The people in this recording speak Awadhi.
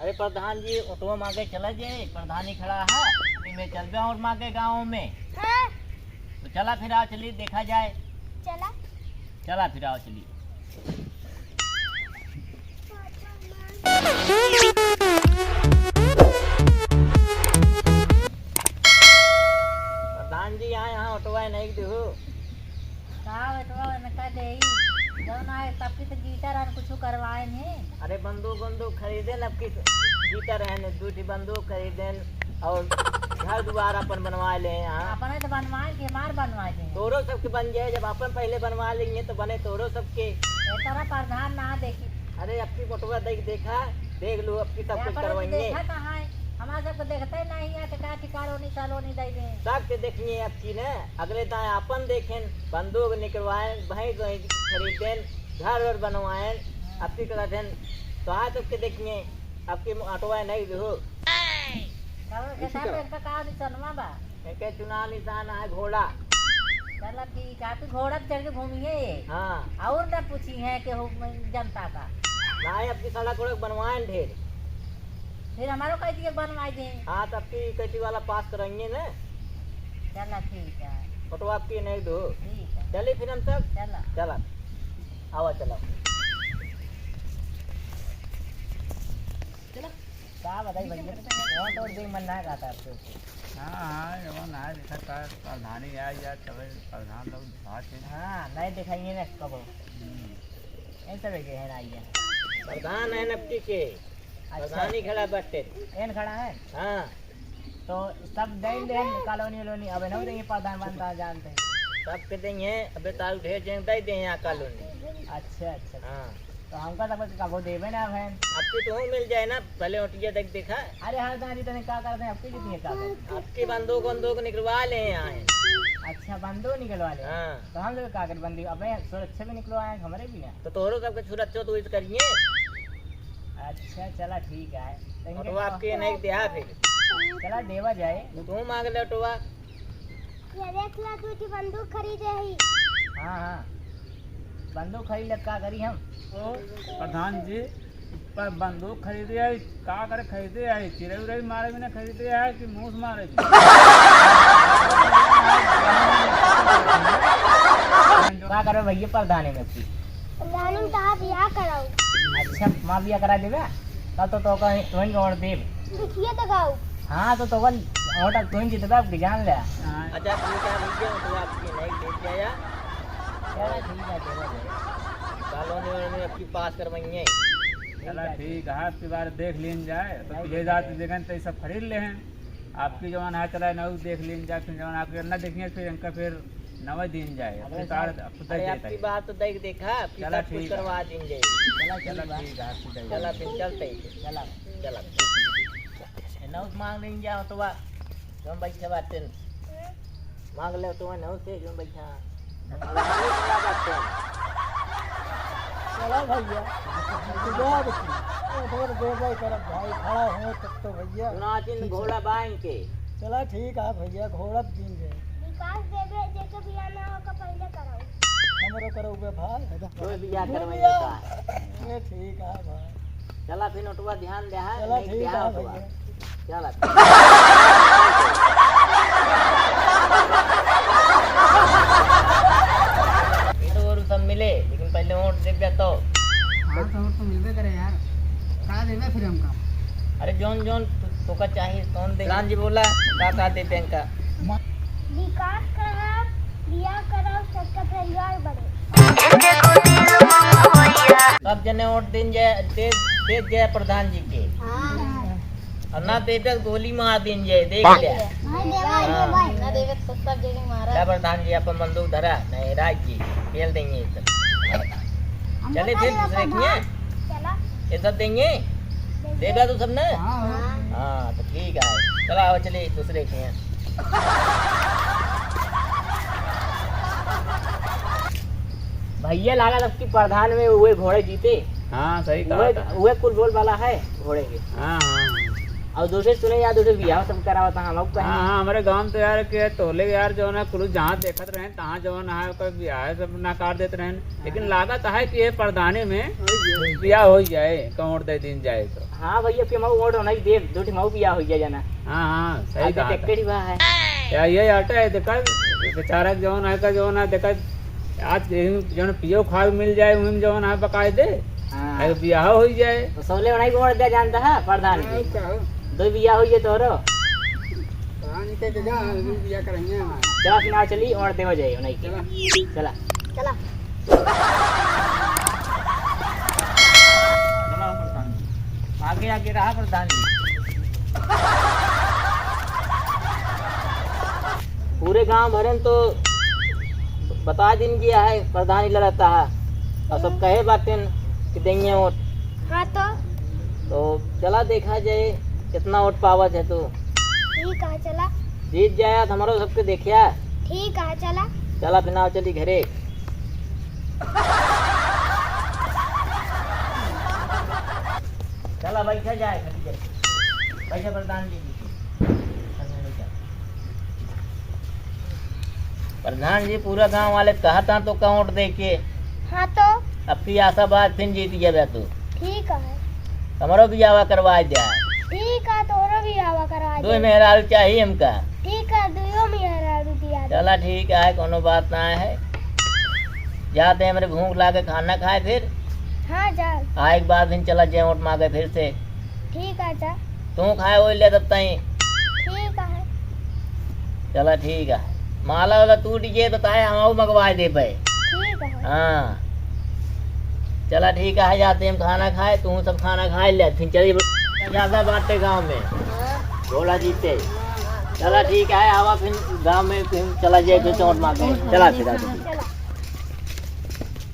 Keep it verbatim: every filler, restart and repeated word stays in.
ए प्रधान जी, ओटो मांगे चला जे, प्रधानी खड़ा है, इमे चलबे और मांगे गाँव में। हाँ। तो चला फिर आओ चली देखा जाए। चला। चला फिर आओ चली। प्रधान जी, यहाँ, यहाँ ओटवा नहीं देहु। का ओटवा इनका देई? जौन आए तब की तो गीटर अन कुछ करवाए नहीं। अरे बंदूक, बंदूक खरीदे न, अब की गीटर है न, दू ठी बंदूक खरीदे न, और घर दुआर अपन बनवा ले यहाँ। अपने तो बनवाए के, हमार बनवा दे। तोरो सबके बन जाए, जब अपन पहले बनवा लेंगे तो बने तोरो सबके। ए, तोरा प्रधान ना देखी। अरे, अब की मोटवा देख, देखा, देख लो, अब की सब कुछ व्यापार करवाएंगे। देखा कहाँ है? हमारा सबको देखते नहीं है, तो का ठिकानो नहीं, सालो नहीं दे दे। सबके देखिए अब की ने, अगले दाएं अपन देखें, बंदूक निकलवाएं, भैंस वैंस खरीदें, घर वर बनवाएं, अब की कहते हैं, तो आज सबके देखिए, अब की मोटवा नहीं दो। का, का, का निशानवा बा? एके चुनाव निशान है घोड़ा। चला ठीक है, तू घोड़ा पे चढ़ के घूमिए। हाँ। और ना पूछी है कि हो जनता का। नाहीं, अब की सड़क उड़क बनवाएन ढेर। फिर हमारो कह दिए बनवाए दे। हाँ, तब की कटी वाला पास करेंगे ना। चला ठीक है। फोटो आपकी नहीं दो। ठीक है। चलिए फिर हम सब। चला। चला। आवा चला। चला। का बताई भैया, वहाँ तो देख मन ना कहता आपके ऊपर। हाँ, हाँ, ये वो ना देखा था, प्रधानी आ जा, तबे प्रधान लोग दिखाते हैं। हाँ, नहीं दिखाएंगे ना कबो। हम्म। ऐसा भी है ना, आइए। प्रधान है नपटी के, अच्छा। प्रधानी खड़ा बट्टे। एन खड़ा है? हाँ। तो सब दे दे कॉलोनी वॉलोनी, अबे नहीं देंगे, प्रधान बनता जानते हैं। सबके देंगे, अबे ताऊ ढेर जन दे देंगे यहाँ कॉलोनी। अच्छा, अच्छा। हाँ। तो हमका तो कुछ कबो देबे ना भैन। अब की तो मिल जाए ना, पहले ओटिया देख देखा। अरे हाँ दादी, तने का करते हैं, अब की जीतिए का करते हैं? अब की बंदूक, बंदूक निकलवा ले यहाँ है। अच्छा, बंदूक निकलवा ले। हाँ। तो हम लोग का कर बंदी, अबे सुरक्षा भी निकलवाए, हमारे भी ना। तो तोहरो सबके सुरक्षा तो इस करिए। अच्छा, चला ठीक है। लेकिन और वो आपके नहीं दिया फिर। चला देवा जाए। तू मांग ले टोवा। ये देख ला, तू की बंदूक खरीदे ही। हाँ, हाँ। बंदूक खरीद ले, का करी हम? ओ, प्रधान जी, पर बंदूक खरीदे आई, का करे खरीदे आई? चिरई उरई मारे भी ना खरीदे आई कि मूस मारे भी? का करे भैया प्रधानी में की? प्रधानी में तहार बियाह कराऊ। अच्छा, माँ बियाह करा देबे? तब तो तोका तुहन के वोट देब। देखिए तो गाऊ। हाँ, तो तोका वोट तुहन जीतबे, अब जान ले। अच्छा, ठीक है भैया, तो आपकी नहीं देख गया। चला, ठीक है, चला जाए। कॉलोनी वॉलोनी आपकी पास करवाएंगे। चला, ठीक है, अब की बार देख लीन जाए, तो नहीं, तुझे नहीं, जात नहीं। देखें तो ये सब खरीद ले हैं। आपकी जवान है, चला, नऊ देख लीन जाए, फिर जवान आपके ना देखेंगे, फिर इनका फिर नवा दिन जाए, अगले अपने साल। कार्ड अब तो दे अरे, देता आपकी है। बात तो देख देखा, फिर चला, सब कुछ ठीक है। करवा दिन जाए। चला, चला, चला। ठीक है, आपकी दे चला, देंगे। फिर चलते हैं। चला। चला। नौ मांग लेंगे जाओ तो बा, तुम बैठे बातें। मांग ले तो नौ से जो बैठा। चला भैया, जवाब की। एक बार दे दे करब भाई, खड़ा हो तब तो भैया। सुनाचिन घोड़ा बांध के। चला ठीक है भैया, घोड़ा दिन जाए। विकास देबे, जेके बियाह ना होकर पहले कराऊ। हमरो करउबे भाई। कोई बियाह करवाइए का? ये ठीक है भाई। चला फिर नोटवा ध्यान दे, हाँ, चला नहीं ठीक ध्यान है होगा। भैया। चला। ये तो और सब मिले, लेकिन पहले वोट दे दिया तो। हाँ, तो वोट तो मिलबे करे यार। का देबे फिर हमका? अरे जौन जौन तो, तोका चाहिए, कौन दे? राम जी बोला, का का दे बैंक का? विकास करा, बियाह करा, सबका परिवार बढ़े। सब जने वोट दिन जाए, दे, दे जाए प्रधान जी के। हाँ। और ना देबे तो गोली मार दिन जाए, देख ले। हाँ, देवा, हाँ। देवा। ना देबे तो सब जने मारा। ले प्रधान जी अपन बंदूक धरा, नहीं राज जी, खेल देंगे ये सब। हम चले बता फिर देवा दूसरे प्रधान। किए। चला। ये सब देंगे? देंगे। देबे तो सब ना? हाँ। हाँ, तो ठीक है। चला, आओ चले दूसरे किए। भैया लागत अब की प्रधान में उहे घोड़े जीते। हाँ, सही कहा उहे, था। उहे कुल बोल वाला है घोड़े के। हाँ, हाँ, हाँ। और दूसरे सुने यार, दूसरे बियाह सब करावत हैं, हम लोग कहें। हाँ, हाँ, हमरे गाँव तो यार के टोले यार जौन है, कुल जहाँ देखत रहेन, तहाँ जौन है, ओकर बियाह सब नकार देत रहेन। लेकिन हाँ। लागत है कि ये प्रधानी में बियाह होइ जाए, कौन दे दिन जाए तो। हाँ भैया, फिर मऊ वोट नहीं देब, दो ठे मऊ बियाह होइ जाए जाना। हाँ, हाँ, सही आगे कहा था। टेक्टर ही बा है। या ये आटा है, देखा, बेचारा जौन है का जौन है, देखा, आज के जौन पियो खाए मिल जाए, उनमें जौन है बकायदे, हाँ। अरे बियाह होइ जाए। तो सौले बनाई को वोट दे जानता है प्रधान जी। हाँ, कहो। दो बियाह होइ जाए तोरो। प्रधान जी के जा, हम बियाह करेंगे हमारे। चला फिर आओ चली, वोट देवा जाए, नहीं के। चला। चला। चला। चला प्रधान जी। आगे, आगे रहा प्रधान जी। पूरे गांव भरे में तो बता दिन गया है, प्रधान ही लड़ता है। और सब कहे बातें कि देंगे वोट। हाँ तो? तो चला देखा जाए कितना वोट पावा है तू। ठीक है, चला। जीत जाया तो हमारो सबके देखिया। ठीक है, चला। चला फिर आओ चली घरे। चला बैठा जाए, बैठा प्रधान जी। प्रधान जी, पूरा गांव वाले कहता तो का वोट दे के। हाँ तो? अब की आशावाद फिर जीत गया तू। ठीक है। हमरो बियाह करवा दे। ठीक है, तोरो बियाह करवा दे। दो मेहरारू चाहिए हमका। ठीक है, दुइयो मेहरारू दिया दे। चला ठीक है, कोनो बात ना है। जाते हमरे भूख लागे खाना खाए फिर। हाँ, जा। आए के बाद फिर चला जाए वोट मांगे फिर से। ठीक है, जा। तू खाए वही ले तब ताई। ठीक है। चला ठीक है। माला वाला टूट गए बताए हम और मंगवा दे पे। ठीक है। हाँ। चला ठीक है, जाते हम खाना खाए, तू सब खाना खाए ले, फिर चली ज्यादा बाटे गाँव में। हाँ। भोला जीते। चला ठीक है, आवा फिर गाँव में फिर चला जाए फिर चौंट मार के। चला फिर आगे।